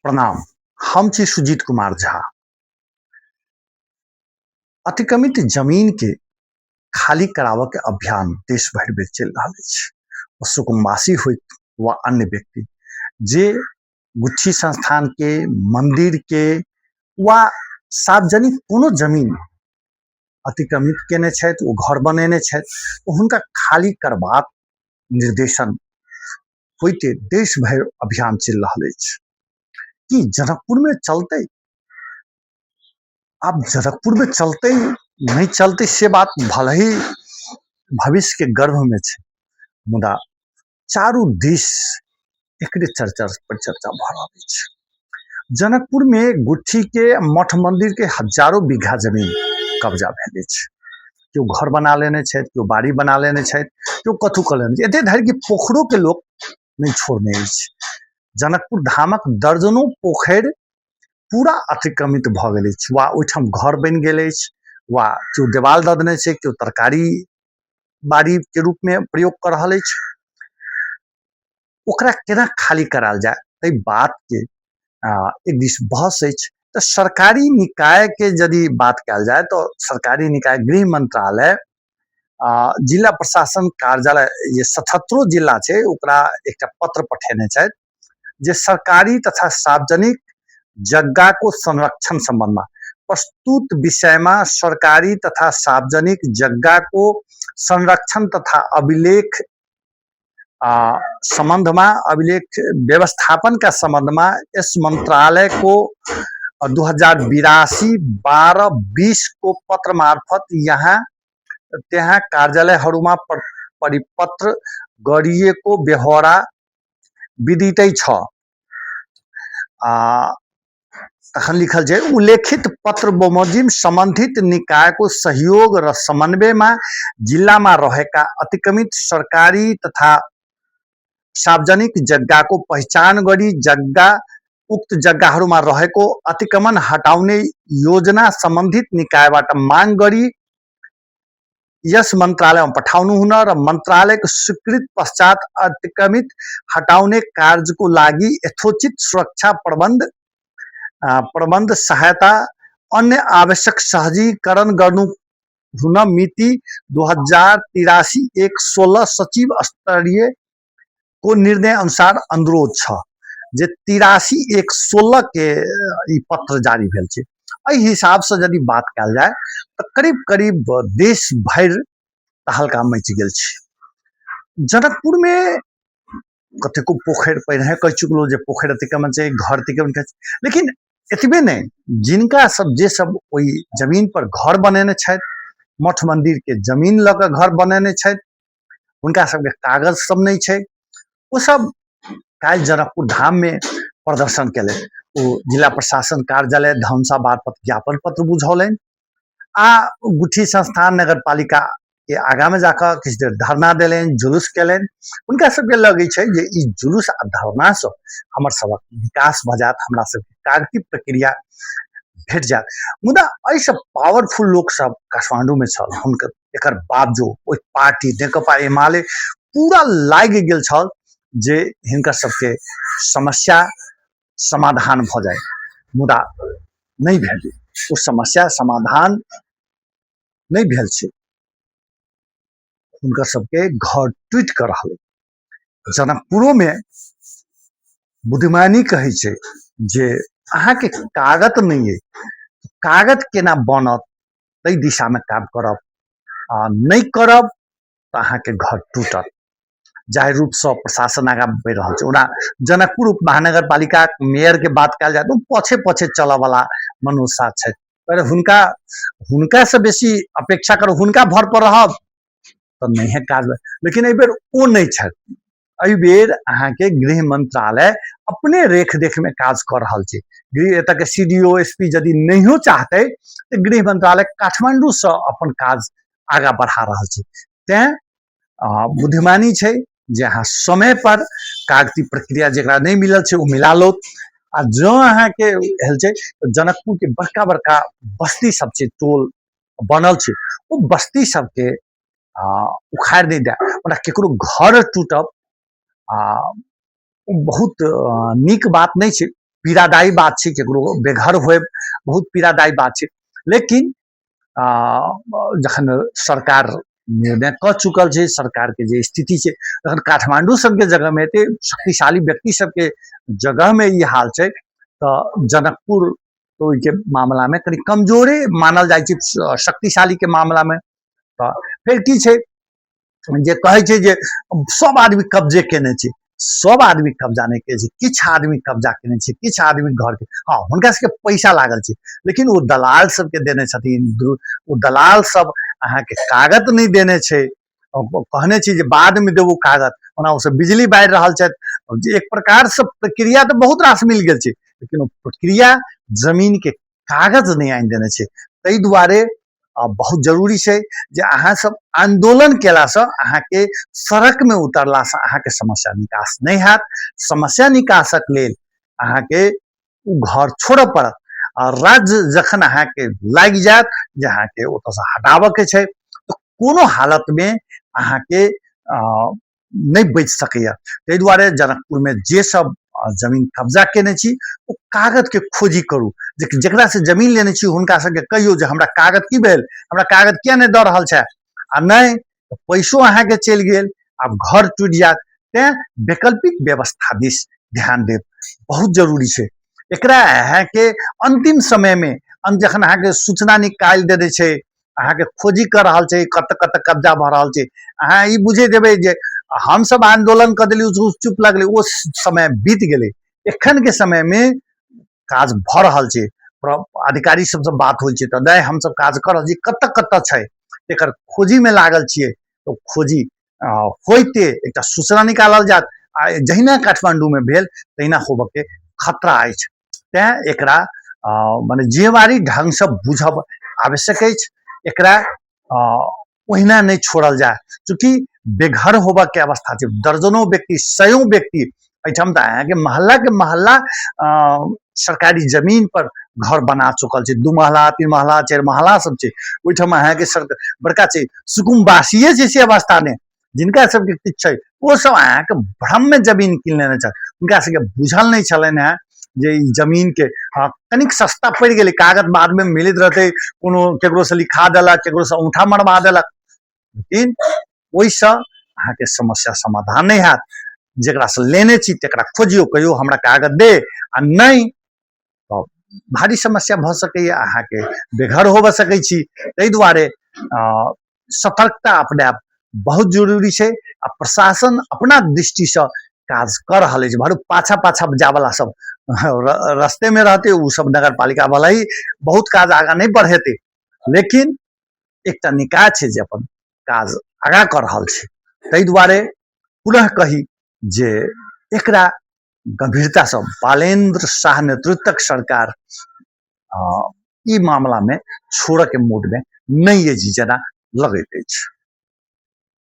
प्रणाम, हम छी सुजीत कुमार झा। अतिक्रमित जमीन के खाली कराबऽ के अभियान देश भरि में चलि रहल अछि। ओ सुकुम्बासी होइत वा अन्य व्यक्ति जे गुच्छी संस्थान के, मंदिर के वा सार्वजनिक कोनो जमीन अतिक्रमित केने छथि, ओ घर बनेने छथि, ओ हुनका खाली करबाक निर्देशन होइते देश भरि अभियान चलि रहल अछि। की जनकपुर में चलतै? आब जनकपुर में चलतै नहि चलतै से बात भले ही भविष्य के गर्भ में छै, मुदा चारू दिस एकरे चर्चा पर चर्चा भऽ रहल अछि। जनकपुर में गुट्ठी के मठ मंदिर के हजारों बीघा जमीन कब्जा भेल अछि। केओ घर बना लेने छथि, केओ बाड़ी बना लेने छथि, केओ कथू कऽ लेने छथि। एते धरि कि पोखरो के लोक नहि छोड़ने अछि। जनकपुर धामक दर्जनों पोखरि पूरा अतिक्रमित भऽ गेल अछि, वा ओहिठाम घर बनि गेल अछि, वा केओ देवाल दऽ देने छै, केओ तरकारी बाड़ी के रूप में प्रयोग कऽ रहल अछि। ओकरा केना खाली करायल जाय एहि बात के एक दिस बहस अछि। तऽ सरकारी निकाय के यदि बात कयल जाय तऽ सरकारी निकाय गृह मंत्रालय, जिला प्रशासन कार्यालय जे 77 जिला छै ओकरा एकटा पत्र पठेने छथि जे सरकारी तथा सार्वजनिक जग्गाको संरक्षण सम्बन्धमा प्रस्तुत विषयमा सरकारी तथा सार्वजनिक जग्गाको संरक्षण तथा अभिलेख सम्बन्धमा अभिलेख व्यवस्थापनका सम्बन्धमा यस मन्त्रालयको 2082 12 20 को पत्र मार्फत यहाँ त्यहाँ कार्यालयहरूमा परिपत्र गरिएको बेहोरा विदितै छ। तखन लिखल छै उल्लेखित पत्र बमोजिम सम्बन्धित निकायको सहयोग र समन्वयमा जिल्लामा रहेका अतिक्रमित सरकारी तथा सार्वजनिक जग्गाको पहिचान गरी उक्त जग्गाहरूमा रहेको अतिक्रमण हटाउने योजना सम्बन्धित निकायबाट माग गरी यस मन्त्रालयमा पठाउनु हुन र मन्त्रालयको स्वीकृत पश्चात अतिक्रमित हटाउने कार्यको लागि यथोचित सुरक्षा प्रबन्ध सहायता अन्य आवश्यक सहजीकरण गर्नु हुन मिति 2083 1 16 सचिव स्तरीय को निर्णय अनुसार अनुरोध छ। जे 83 1 16 के ई पत्र जारी भेल छै, एहि हिसाबसँ यदि बात कयल जाय तऽ करीब करीब देश भरि तहलका मचि गेल छै। जनकपुरमे कतेको पोखरि पहिने कहि चुकलहुँ जे पोखरि अतिक्रमण छै, घर अतिक्रमण छै, लेकिन एतबे नहि, जिनका सब जे सब ओहि जमीन पर घर बनेने छथि, मठ मंदिर के जमीन लऽ कऽ घर बनेने छथि, हुनका सबके कागज सब नहि छै। ओ सब काल्हि जनकपुर धाम में प्रदर्शन केलनि। ओ जिला प्रशासन कार्यालय धनुषा मार्फत ज्ञापन पत्र बुझौलनि आ गुठी संस्थान नगरपालिका के आगा में जाकऽ किछु देर धरना देलनि, जुलूस केलनि। हुनका सबके लगै छै जे ई जुलूस आ धरना से हमर सबक विकास भऽ जायत, हमरा सबके कागजी प्रक्रिया भेट जायत। मुदा एहिसँ पावरफुल लोक सब काठमांडू में छल, हुनकर एकर बावजूद ओहि पार्टी नेकपा एमाले पूरा लागि गेल छल जे हिनकर सबके समस्या समाधान भऽ जाय, मुदा नहि भेल। ओ समस्या समाधान नहि भेल छै, हुनकर सबके घर टूटि कऽ रहलै। जनकपुरोमे बुद्धिमानी कहै छै जे अहाँके कागत नहि अइ, कागत केना बनत ताहि दिशामे काम करब, आ नहि करब तऽ अहाँके घर टूटत। जाहि रूपसँ प्रशासन आगाँ बढ़ि रहल छै, ओना जनकपुर उप महानगरपालिका मेयरके बात कयल जाय तऽ ओ पछे पछे चलऽवला मनुष्य छथि, पर हुनकासँ बेसी अपेक्षा करू, हुनका भर पर रहब तऽ नहिए काज। लेकिन एहिबेर ओ नहि छथि, एहिबेर अहाँके गृह मंत्रालय अपने रेख देख में काज कऽ रहल छै। गृह एतऽ के C D O S पी यदि नहियो चाहतै तऽ गृह मंत्रालय काठमांडूसँ अपन काज आगाँ बढ़ा रहल छै। तैं बुद्धिमानी छै जे अहाँ समय पर कागजी प्रक्रिया जकरा नहि मिलल छै ओ मिला लो। आ जँ अहाँके भेल छै तऽ जनकपुर के बड़का बड़का बस्ती सब छै, टोल बनल छै, ओ बस्ती सबके उखाड़ि नहि दए। ओना केकरो घर टूटब आ ओ बहुत नीक बात नहि छै, पीड़ादायी बात छै, केकरो बेघर होयब बहुत पीड़ादायी बात छै। लेकिन जखन सरकार निर्णय कऽ चुकल छै, सरकारके जे स्थिति छै, तखन काठमाण्डू सबके जगहमे एते शक्तिशाली व्यक्ति सबके जगहमे ई हाल छै, तऽ जनकपुर ओहिके मामलामे कनि कमजोरे मानल जाइ छै शक्तिशालीके मामलामे। तऽ फेर की छै जे कहै छै जे सब आदमी कब्जे केने छै। सब आदमी कब्जा नहि केने छै, किछु आदमी कब्जा केने छै, किछु आदमी घरके, हँ, हुनका सबके पैसा लागल छै, लेकिन ओ दलाल सबके देने छथिन। ओ दलाल सब अहाँके कागज नहि देने छै, कहने छै जे बादमे देबो कागज। ओना ओसब बिजली बारि रहल छथि जे एक प्रकारसँ प्रक्रिया तऽ बहुत रास मिल गेल छै, लेकिन ओ प्रक्रिया जमीनके कागज नहि आनि देने छै। ताहि दुआरे बहुत जरूरी छै जे अहाँ सब आंदोलन केलासँ, अहाँके सड़कमे उतरलासँ अहाँके समस्या निकास नहि हैत। समस्या निकासक लेल अहाँके ओ घर छोड़ऽ पड़त, आ राज्य जखन अहाँके लागि जायत जे अहाँके ओतऽसँ हटाबऽके छै, तऽ कोनो हालतमे अहाँके नहि बचि सकैए। ताहि दुआरे जनकपुरमे जे सब जमीन कब्जा केने छी, ओ कागजके खोजी करू। जे जकरासँ जमीन लेने छी, हुनका सबके कहियौ जे हमरा कागज की भेल, हमरा कागज किया नहि दऽ रहल छै? आ नहि तऽ पैसो अहाँके चलि गेल, आब घर टूटि जायत। तेँ वैकल्पिक व्यवस्था दिस ध्यान देब बहुत जरूरी छै। एकरा अहाँके अन्तिम समयमे जखन अहाँके सूचना निकालि देने छै, अहाँके खोजी कऽ रहल छै, कतऽ कतऽ कब्जा भऽ रहल छै, अहाँ ई बुझे देबै जे हमसब आंदोलन कऽ देली, चुप लगलै, ओ समय बीत गेलै। एखन के समय मे काज भऽ रहल छै, अधिकारी सबसँ बात होइ छै तऽ नहि, हमसब काज कऽ रहल छी, कतऽ कतऽ छै एकर खोजी मे लागल छियै। तऽ खोजी होइते एकटा सूचना निकालल जायत, आ जहिना काठमांडू मे भेल तहिना होबऽ के खतरा अछि। तेँ एकरा मने जिम्मेवारी ढङ्गसँ बुझब आवश्यक अछि। एकरा ओहिना नहि छोड़ल जाय, चूँकि बेघर होबऽके अवस्था छै। दर्जनों व्यक्ति, सयों व्यक्ति एहिठाम तऽ अहाँके मोहल्लाके मोहल्ला सरकारी जमीन पर घर बना चुकल छै। 2 महला, 3 महला, 4 महला सब छै ओहिठाम अहाँके। सर बड़का छै, सुकुम्बासिए छै से अवस्था नहि। जिनका सबके किछु छै, ओ सब अहाँके भ्रममे जमीन कीन लेने छथि। हुनका सबके बुझल नहि छलनि हेँ जे ई जमीनके, हँ, कनिक सस्ता पड़ि गेलै, कागज बादमे मिलैत रहतै, कोनो केकरोसँ लिखा देलक, केकरोसँ औंठा मरबा देलक, लेकिन ओहिसँ अहाँके समस्या समाधान नहि हैत। जकरासँ लेने छी तकरा खोजियौ, कहियौ हमरा कागज दे, आ नहि तऽ भारी समस्या भऽ सकैए, अहाँके बेघर होबऽ सकै छी। ताहि दुआरे सतर्कता अपनायब बहुत जरूरी छै, आ प्रशासन अपना दृष्टिसँ काज कऽ रहल अछि। भरू पाछा पाछा जावला सब रस्तेमे रहतै, ओ सब नगरपालिका वाला ही बहुत काज आगाँ नहि बढ़ेतै, लेकिन एकटा निकाय छै जे अपन काज आगाँ कऽ रहल छै। ताहि दुआरे पुनः कही जे एकरा गंभीरतासँ बालेन्द्र शाह नेतृत्वक सरकार ई मामलामे छोड़ऽके मूडमे नहि अछि जेना लगैत अछि।